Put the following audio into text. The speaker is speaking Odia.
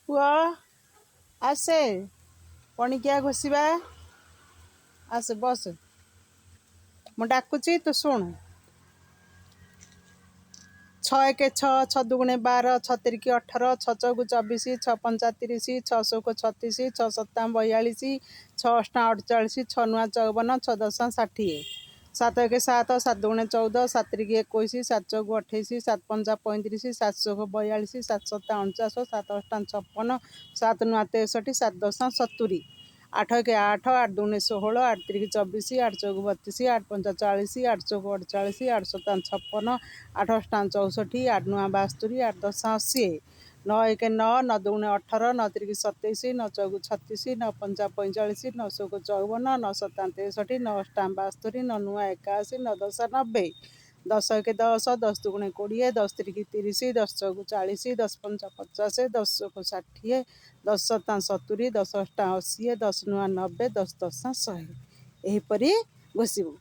ପୁଅ ଆସେ, ପଣିକିଆ ଘୋଷିବା। ଆସେ, ବସ, ମୁଁ ଡାକୁଛି, ତୁ ଶୁଣୁ। 6 1 6, 6 ଦୁଗୁଣେ 12, 6 ତିରିକି 18, 6 ଚଉକୁ 24, 6 ପଞ୍ଚା 30, 6 ଚଉକ 36, 6 ସତା 42, 6 ଅଷ୍ଟା 48, 6 ନୂଆ 54, 6 ଦଶା 60। 7 1 7, 7 ଦୁଗୁଣେ 14, 7 ତିରିକି 21, 7 ଚଉକୁ 28, 7 ପଞ୍ଚା 35, 7 ଚଉକ 42, 7 ସତା 49, 7 ଅଷ୍ଟା 56, 7 ନୂଆ 63, 7 ଦଶା 70। 8 1 8, 8 ଦୁଗୁଣେ 16, 8 ତିରିକି 24, 8 ଚଉକୁ 32, 8 ପଞ୍ଚା 40, 8 ଚଉକ 48, 8 ସତା 56, 8 ଅଷ୍ଟା 64, 8 ନୂଆ 72, 8 ଦଶା 80। 9 1 9, 9 ଦୁଗୁଣେ 18, 9 ତିରିକି 27, 9 ଚଉକୁ 36, 9 ପଞ୍ଚା 45, 9 ଚଉକ 54, 9 ସତା 63, 9 ଅଷ୍ଟା 72, 9 ନୂଆ 81, 9 ଦଶା 90। 10 1 10, 10 ଦୁଗୁଣେ 20, 10 ତିରିକି 30, 10 ଚଉକୁ 40, 10 ପଞ୍ଚା 50, 10 ଚଉକ 60, 10 ସତା 70, 10 ଅଷ୍ଟା 80, 10 ନୂଆ 90, 10 ଦଶା 100। ଏହିପରି ଘୋଷିବୁ।